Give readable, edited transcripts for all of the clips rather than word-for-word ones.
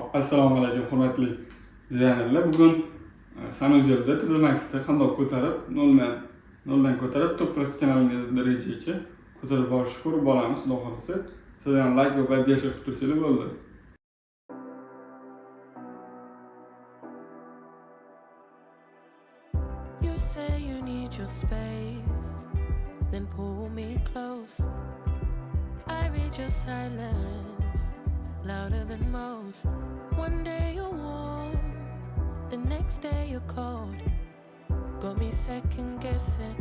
Hop, assalomu alaykum, hurmatli dizaynerlar. Bugun sanuzelda 3D Max'da qandoq ko'tarib, noldan ko'tarib, top professional darajagacha ko'tarib borishni ko'rib boramiz, xudo xohlasa. Sizlar ham like va поддержка qilib tursanglar bo'ldi. You say you need your space, then pull me close. I read your silence louder than most. One day you're warm, the next day you're cold. Got me second guessing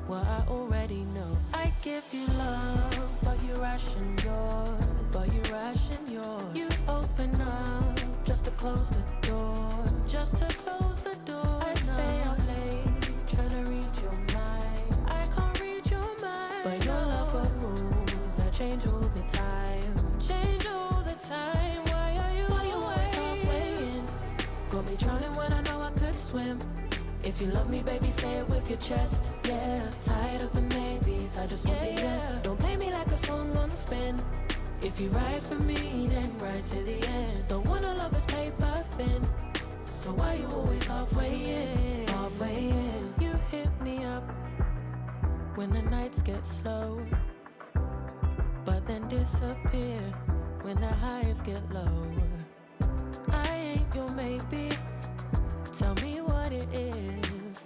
what I already know. I give you love, but you ration yours. But you ration yours. You open up just to close the door. Just to close the door. I stay up late trying to read your mind. I can't read your mind. But your love got rules that change all the time. Change all the time. Why you always halfway in? Got me drowning when I know I could swim. If you love me, baby, say it with your chest. Yeah, tired of the maybes, I just want the yes. Don't play me like a song on spin. If you ride for me, then ride to the end. Don't wanna love this paper thin. So why you always halfway in? Halfway in. You hit me up when the nights get slow, but then disappear when the highs get low. I ain't your maybe. Tell me what it is.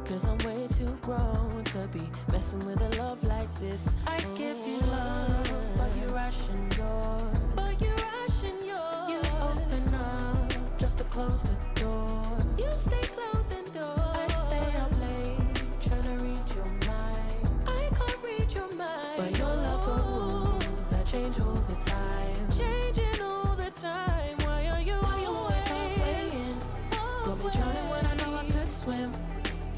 'Cause I'm way too grown to be messing with a love like this. I give you love, but you ration yours. But you ration yours. You open up just to close the door. You stay closing doors. I stay up late trying to read your mind. I can't read your mind. But your love got rules that change all the time. Changing all the time. Why you always halfway in? Got me drowning when I know I could swim.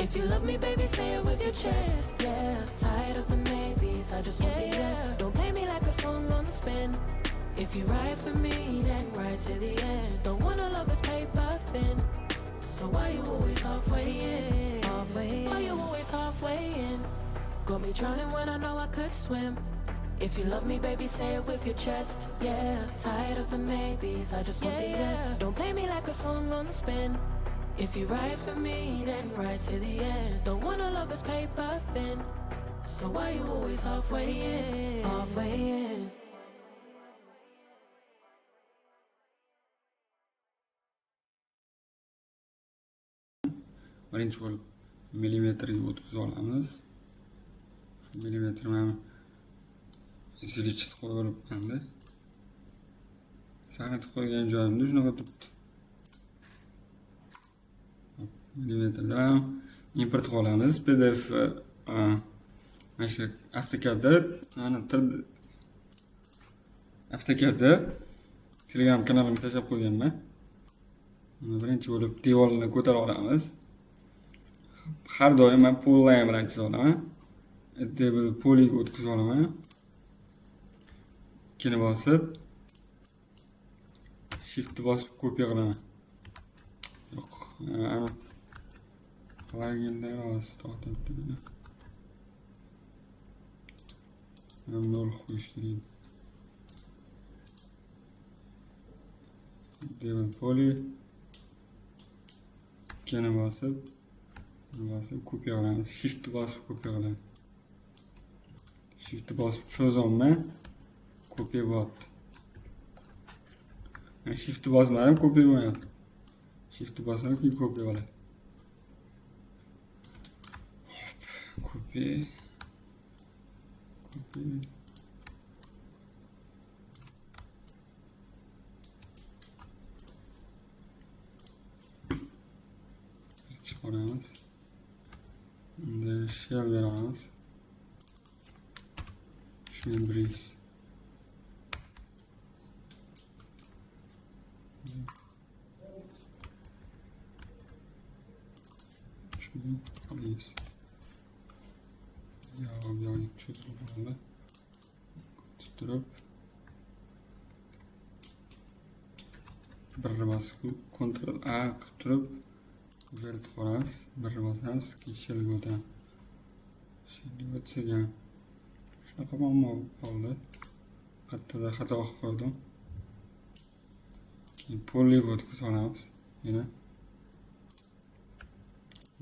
If you love me, baby, say it with your chest. Yeah, tired of the maybes, I just want the yes. Don't play me like a song on spin. If you ride for me, then ride to the end. Don't wanna love this paper thin. So why you always halfway in? Halfway in. Why you always halfway in? Got me drowning when I know I could swim. If you love me, baby, say it with your chest. Yeah, tired of the maybes, I just want the yes. Don't play me like a song on spin. If you ride for me, then ride to the end. Don't wanna love this paper thin. So why you always halfway in? Halfway in. Birinchi bo'lib millimetrga o'tkazib olamiz. Shu millimetr mana увеличить qo'yib olibmanda. Сохранить qo'ygan joyimda shunaqa turibdi. Millimetrda import qilib olamiz. PDF, mana shu AutoCADda, mana AutoCADda Telegram kanalimga tashlab qo'yganman. Birinchi bo'lib devorni ko'tarib olamiz. Har doim men polyline bilan chizib olaman. Editable polyga o'tkazib olaman. Ikkini bosib, Shiftni bosib kopiya qilaman. Yo'q, ana pluginlar hozir to'xtab turing. Nol qo'yish kerak. Editable poly, ikkini bosib kopiya qilamiz. Shiftni bosib kopiya qilamiz. Shiftni bosib cho'zolmay kopiya bo'lyapti. Men Shiftni bosmadim, kopiya bo'lmayapti. Shiftni bosam, keyin kopiya bo'ladi. Kopiya. Kopiya. Chiqaramiz. Endi shell beramiz. 3100. 3100. Buyog'i buyog'iga cho'zilib qoldi. Turib birni bosib, Ctrl A qilib turib weld qilamiz. Birni bosamiz, keyin shellga o'tamiz. Shellga o'tsak ham shunaqa muammo bo'lib qoldi. Qayerda xato qilib qo'ydim. Keyin polliga o'tkazib olamiz. Yana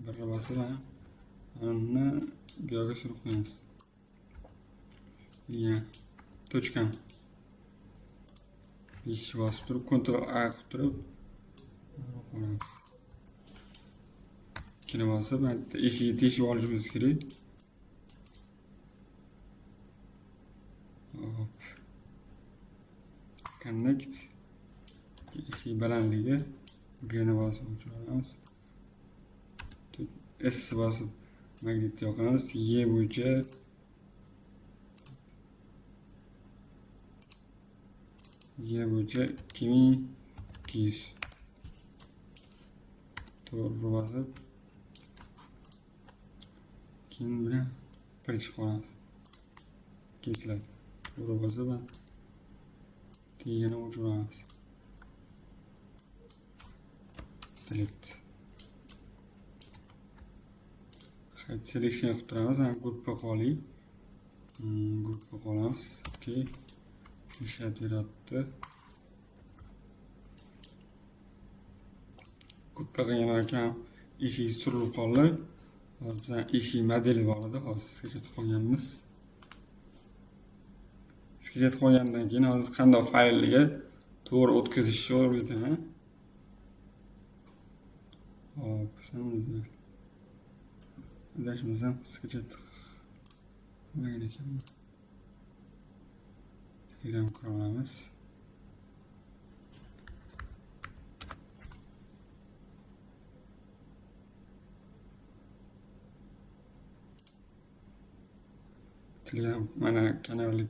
birni bosib uni bu yoqqa surib qo'yamiz. Ya tochkam 5 bosib turib Ctrl A qilib turib qo'yamiz. Ikkini bosib bitta eshikni teshib olishimiz kerak. Hop. Connect. Eshik balandligi G ni bosib o'chiramiz. S bosib magnitni yoqamiz. Y bo'yicha 2200. To'g'ri bosib keyin bilan bir chiqib olamiz. Kesiladi. To'g'ri bosib tagini o'chiramiz. Select. Hayt selection qilib turamiz. Ham gruppa qoling. Gruppa qolamiz. Okay. Ishlat beryapti. Gruppa qilgan ekan eshik surilib qoldi. Hozir bizning eshik modeli bor edi. Hozir sketch qilganmiz. Sketch qo'ygandan keyin hozir qanday faylga to'g'ri o'tkazishni o'rgataman. Hop, adashmasam sketch qilmagan ekanman. Telegram kira olamiz. Telegram mana kanalni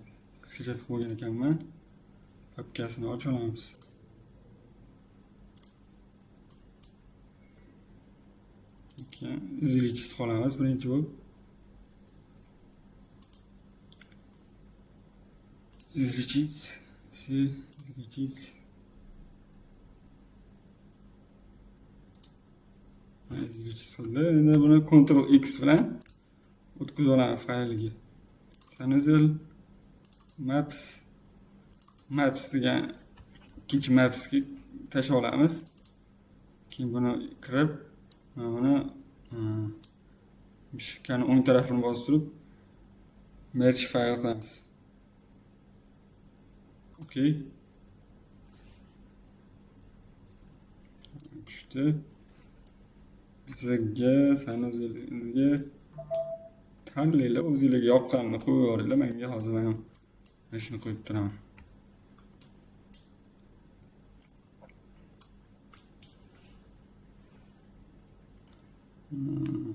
sketch qilib qo'ygan ekanman. Papkasini ochib olamiz. Keyin izleychiz qolamiz birinchi bo'lib. Izleychiz, izleychiz. Izleychiz qildi. Endi buni Ctrl X bilan o'tkazib olamiz faylga. Sanuzel Maps Maps degan ikkinchi Mapsga tashlab olamiz. Keyin buni kirib, mana buni mishkani o'ng tarafini bosib turib merge file qilamiz. Okay. Tushdi. Bizga sanuzelga tanlanglar, o'zingizga yoqqanini qo'yib yuboringlar. Menga hozir men mana shuni qo'yib turaman.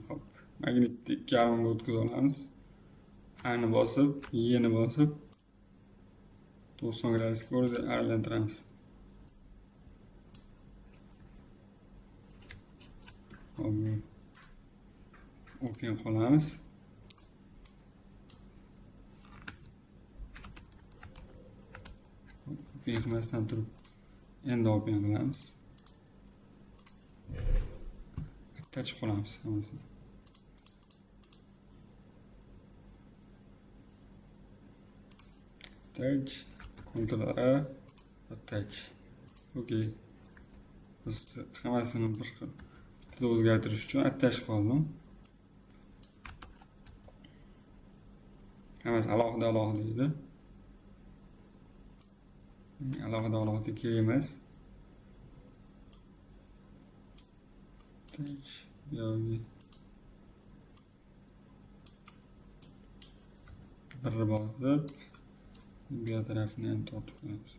Hop, magnitni 2,5 ga o'tkazib olamiz. A ni bosib, Y ni bosib 90 gradusga aylantiramiz. Hop, open qilamiz. Open qilmasdan turib endi open qilamiz. Attach qilamiz hammasini. Attach, Ctrl A, attach. Okay. Biz hammasini bir xil bittada o'zgartirish uchun attach qildim. Hammasi alohida alohida edi. Alohida alohida kerak emas. Attach, yoki bir bosib bu yoq tarafini ham tortib qo'yamiz.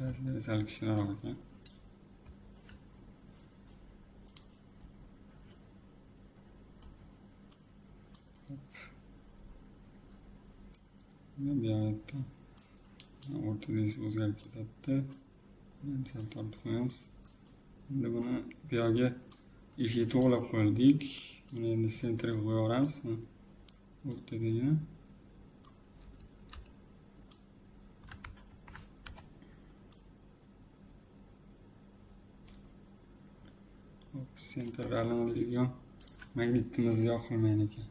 Razmeri sal kichkinaroq ekan. Bu yoqda o'rtada esa o'zgarib ketadi. Buni ham sal tortib qo'yamiz. Endi buni bu yoqga eshikni to'g'rilab qo'ydik. Buni endi sentrga qo'yaveramiz. O'rtadagini. Hop, sentr aylanadigan magnitimiz yoqilmagan ekan.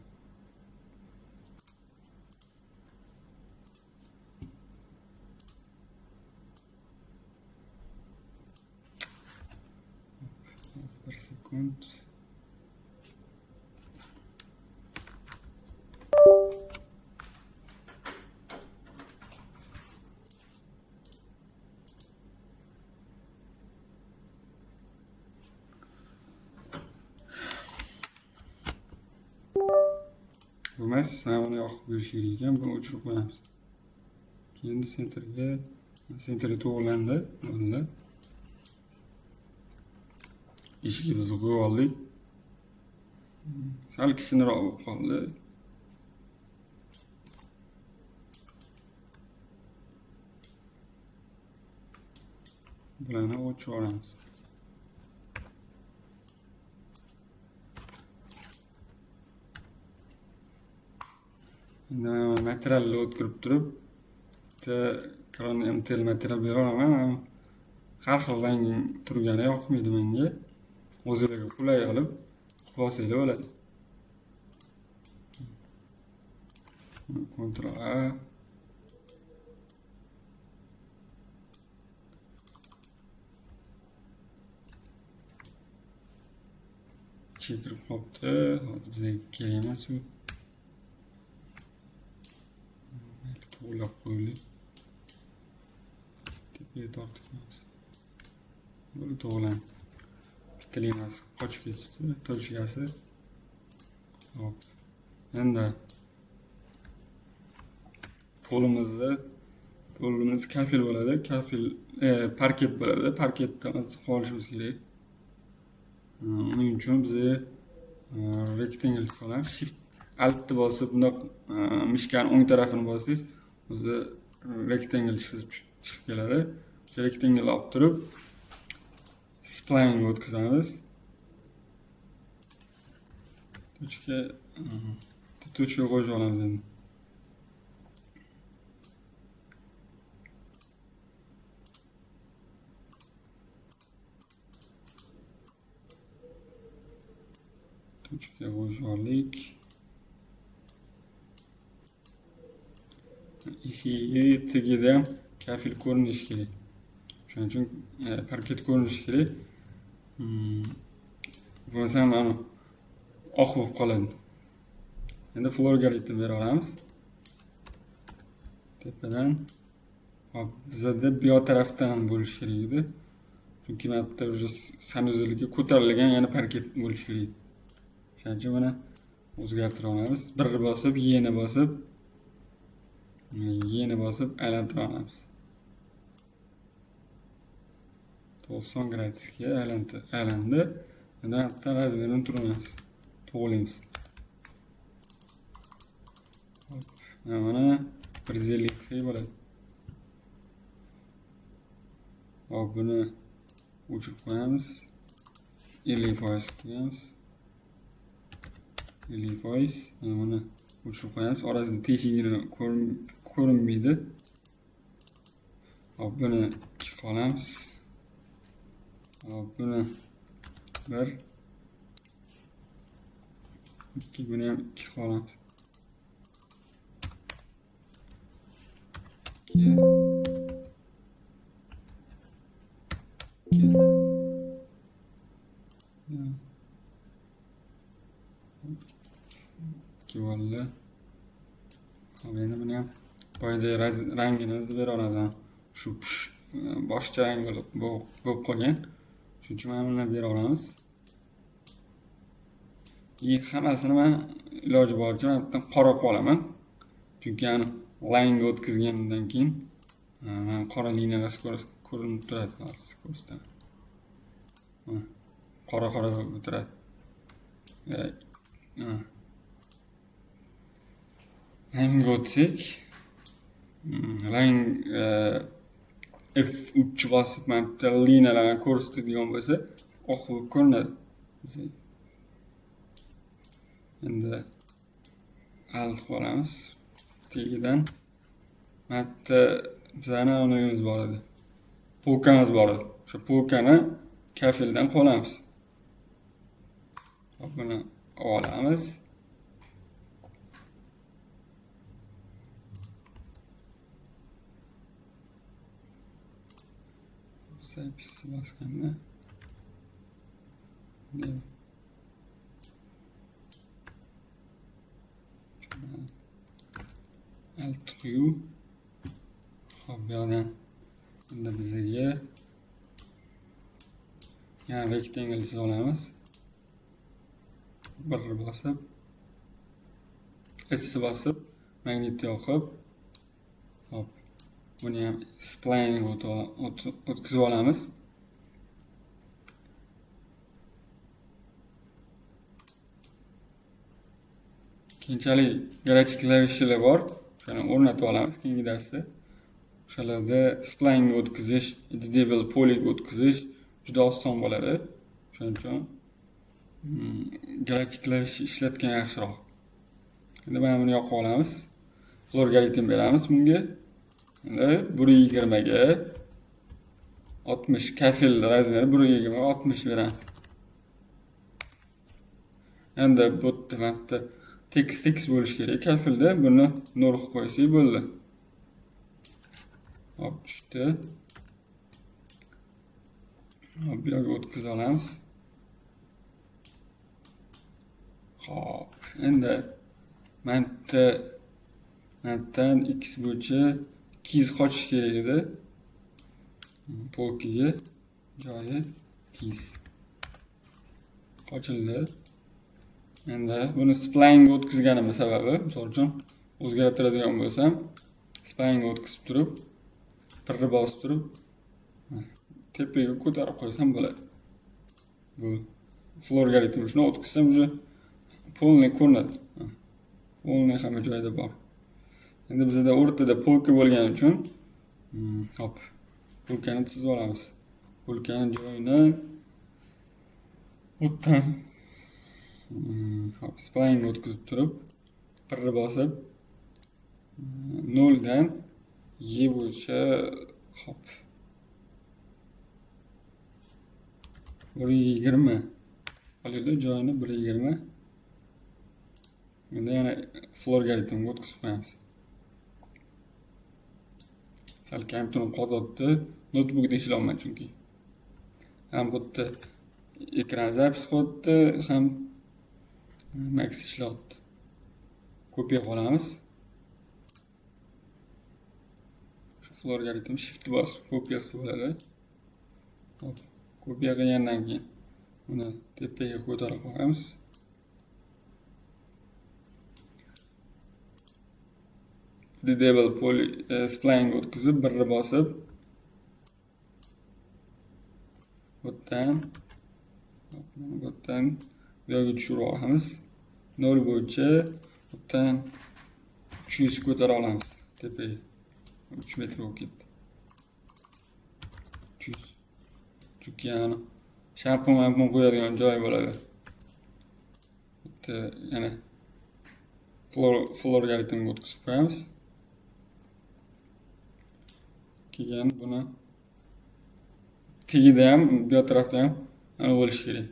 Sekund. Bo'lmas, buni yoqib qo'yish kerak ekan, buni o'chirib qo'yamiz. Keyin sentrga to'g'rilandi, bo'ldi. Eshigimizni qo'yib oldik. Sal kichkinaroq bo'lib qoldi. Bularni o'chirib olamiz. Endi materialni o'tkirib turib, bitta Canon MTL material bera olaman. Har xil rang turgani yoqmaydi menga. O'zingizga qulay qilib qilib olsanglar bo'ladi. Ctrl A. Ichiga kirib qolibdi. Hozir bizga kerak emas u. To'g'rilab qo'yaylik. Tepaga tortib qo'yamiz. Buni to'g'rilandi. Bitta liniyasi qochib ketdi, tochkasi. Hop. Endi polimiz kafel bo'ladi, kafel parket bo'ladi. Parketda mazza qilib olishimiz kerak. Uning uchun biz rectangle solamiz. Shift Altni bosib, bundoq mishkani o'ng tarafini bossangiz, o'zi rectangle chizib chiqib keladi. O'sha rectangle olib turib spline o'tkazamiz. Tochka qo'yib olamiz endi. Tochka qo'yib oldik. Eshigi tagida ham kafel ko'rinishi kerak. Shuning uchun parket ko'rinishi kerak. Bo'lmasa mana oq bo'lib qoladi. Endi floor gradient bera olamiz. Tepadan. Hop, bizada bu yoq tarafdan ham bo'lishi kerak edi. Chunki mana bu yerda уже sanuzelga ko'tarilgan, yana parket bo'lishi kerak edi. Shuning uchun mana o'zgartira olamiz. Birni bosib, Y ni bosib, Y ni bosib aylantira olamiz. 90 gradusga aylandi. Endi bitta razmerini turamiz. To'g'rilaymiz. Mana 150 qilsak bo'ladi. Hop, buni o'chirib qo'yamiz. 50% qo'yamiz. 50%. Mana buni o'chirib qo'yamiz. Orasida teshigini ko'rinmaydi. Hop, buni 2 qilamiz. Hop, buni 1, 2, buni ham 2 qilamiz. 2, 2. 2 bo'ldi. Hop, endi buni ham boyagi rangini o'zi bera olamiz. Shu boshqa rang bo'lib qolgan. Shuning uchun mana buni bera olamiz. Hammasini men iloji boricha mana bu yerdan qora qilib olaman. Chunki ani line'ga o'tkazganimdan keyin mana qora liniyalar ko'rinib turadi. Hozir ko'rsataman. Qora-qora bo'lib turadi. Rangga o'tsak, rang F3 bosib mana bitta liniyalarni ko'rsatadigan bo'lsa, oq bo'lib ko'rinadi. Endi alt qilib olamiz. Tagidan mana bitta bizani unimiz bor edi. Polkamiz bor edi. O'sha polkani kafeldan qolamiz. Hop, buni olamiz. Zapisi bosganda Alt Q. Hop, bu yoqdan endi bizga yana rectangle chizib olamiz. Bir bosib, S bosib, magnitni yoqib, hop, buni ham spline o'tkazib olamiz. Keyinchalik горячий klavishalar bor, o'shani o'rnatib olamiz keyingi darsda. O'shalarda spline o'tkazish, editable polyga o'tkazish juda oson bo'ladi. Shuning uchun горячий klavish ishlatgan yaxshiroq. Endi mana buni yoqib olamiz. Floor algoritm beramiz bunga. Endi 1.20 ga 60 kafel razmeri 1.20 ga 60 beramiz. Endi bu yerda tekis bo'lishi kerak. Kafelda buni 0 qilib qo'ysak bo'ldi. Hop, tushdi. Hop, bu yerga o'tkazib olamiz. Hop, endi mana yerdan x bo'yicha 200 qochish kerak edi. Polkaga joyi 200 qochildi. Endi buni spline ga o'tkazganimning sababi, misol uchun o'zgartiradigan bo'lsam, spline ga o'tkazib turib, pirni bosib turib, tepaga ko'tarib qo'ysam bo'ladi. Bu floor algoritmi shuni o'tkazsam уже полный ko'rinadi. Полный hamma joyda bor. Endi bizda o'rtada polka bo'lgani uchun, hop, polkani chizib olamiz. Polkani joyini o'tdan hop, spline ga o'tkazib turib, pirni bosib, 0 dan y bo'yicha hop 1.20 olaylik, joyini 1.20. Endi yana floor algoritmga o'tkazib qo'yamiz. Sal kompyuterim qotyapti, noutbukda ishlayapman chunki. Ham bu yerda ekran zapis qilyapti, ham Max ishlayapti. Kopiya qilamiz. Shu floor algoritm shift bosib kopiyasi bo'ladi. Hop, kopiya qilgandan keyin uni tepaga ko'tarib qo'yamiz. Editable poly spline ga o'tkazib, birni bosib, bu yerdan bu yerga tushirib olamiz. 0 bo'yicha bu yerdan 300 ko'tara olamiz tepaga. 3 metr bo'lib ketdi. 300. Chunki yana shampun qo'yadigan joy bo'ladi. Bitta yana floor algoritmga o'tkazib qo'yamiz. Keyin buni tagida ham, bu tarafda ham ana bo'lishi kerak.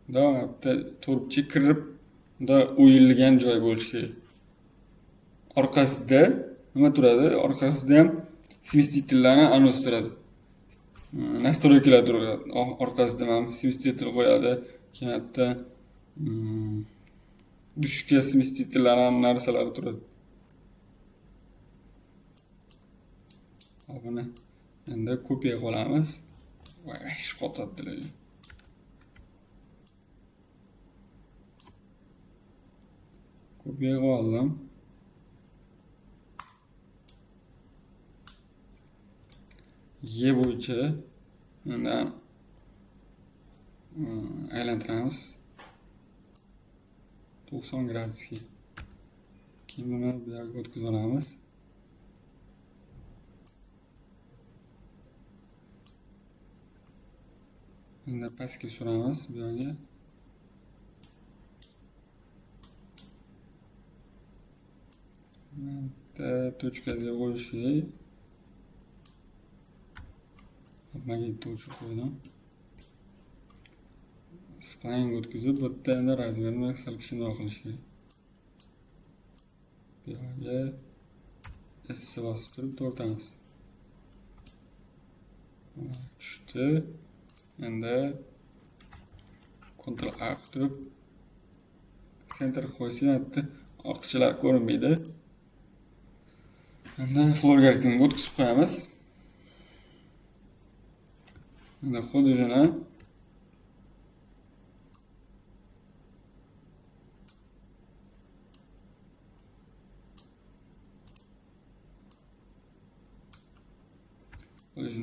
Bitta to'rtburchak kirib, unda o'yilgan joy bo'lishi kerak. Orqasida nima turadi? Orqasida ham smestitellarni anons turadi. Настройкаlar turadi. Orqasida mana smestitel qo'yadi. Keyin hatto dushga smestitellar ham narsalari turadi. Hop, buni endi kopiya qilamiz. Voy, ish qotadilar. Kopiya qildim. Y bo'yicha endi aylantiramiz 90 gradusga. Keyin buni bu yerga o'tkazib olamiz. Endi pastga suramiz bu yerga. Bitta tochkasiga qo'yish kerak. Magnitni o'chirib qo'ydim. Spline o'tkazib, bu yerda endi razmerini sal kichikroq qilish kerak. Bu yerga S bosib turib tortamiz. Tushdi. Endi Ctrl A qilib turib center qo'ysak, bitta ortiqchalar ko'rinmaydi. Endi floor gridni o'tkazib qo'yamiz. Endi xuddi shuni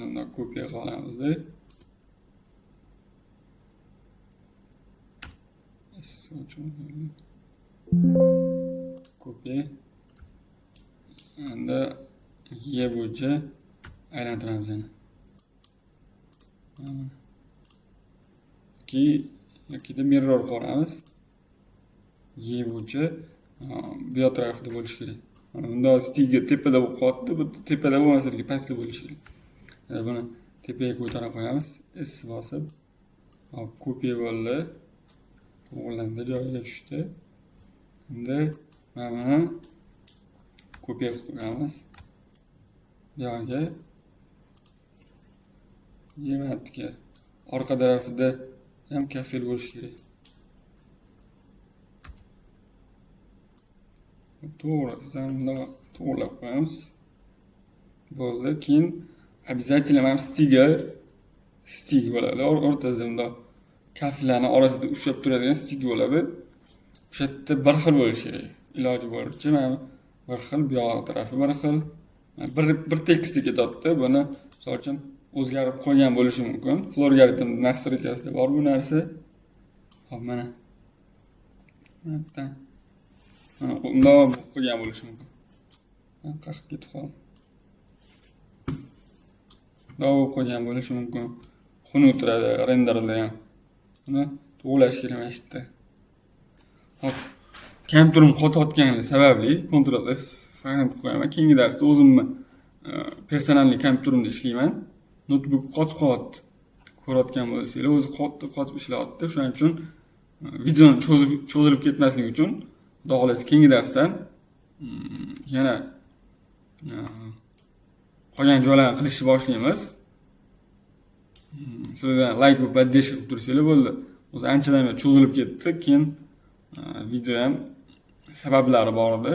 bundoq kopiya qilib olamizda. Kopiya. Endi Y bo'yicha aylantiramiz yana. Yoki mirror qilamiz. Y bo'yicha bu yoq tarafida bo'lishi kerak. Mana bundoq stiga tepada bo'lib qolyapti, bu tepada bo'lmasligi, pastda bo'lishi kerak. Buni tepaga ko'tarib qo'yamiz. S bosib, hop, kopiya bo'ldi. To'g'rilandi, joyiga tushdi. Endi mana buni kopiya qilib qo'yamiz. Bu yoqga yematga orqa tarafida ham kafel bo'lishi kerak. To'g'ri, bundoq to'g'rilab qo'yamiz. Bo'ldi. Keyin обязательно mana stiga stig bo'ladi. O'rtasida bundoq kaflarni orasida ushlab turadigan stig bo'ladi. O'sha yerda bir xil bo'lishi kerak. Iloji boricha mana bir xil, bu yoq tarafi bir xil. Bir tekstga ketyapti. Buni misol uchun o'zgarib qolgan bo'lishi mumkin. Floor gridning настройкасida bor bu narsa. Hop, mana. Mana bundoq bo'lib qolgan bo'lishi mumkin. Qaqib ketib qoldi. Bundoq bo'lib qolgan bo'lishi mumkin. Xunuk turadi renderda ham. Buni to'g'rilash kerak mana shu yerda. Hop, kompyuterim qotayotgani sababli Ctrl S saqlanib qo'yaman. Keyingi darsda o'zimni personalniy kompyuterimda ishlayman. Notebook qotib qolyapti. Ko'rayotgan bo'lsanglar, o'zi qotib ishlayapti. Shuning uchun videoni cho'zilib ketmasligi uchun Xudo xohlasa keyingi darsdan yana qolgan joylarni qilishni boshlaymiz. Sizlar like va поддержка qilib tursanglar bo'ldi. O'zi anchadan beri cho'zilib ketdi. Keyin video ham sabablari bor edi.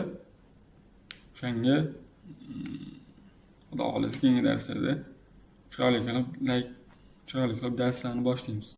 O'shanga Xudo xohlasa keyingi darslarda chiroyli qilib like, chiroyli qilib darslarni boshlaymiz.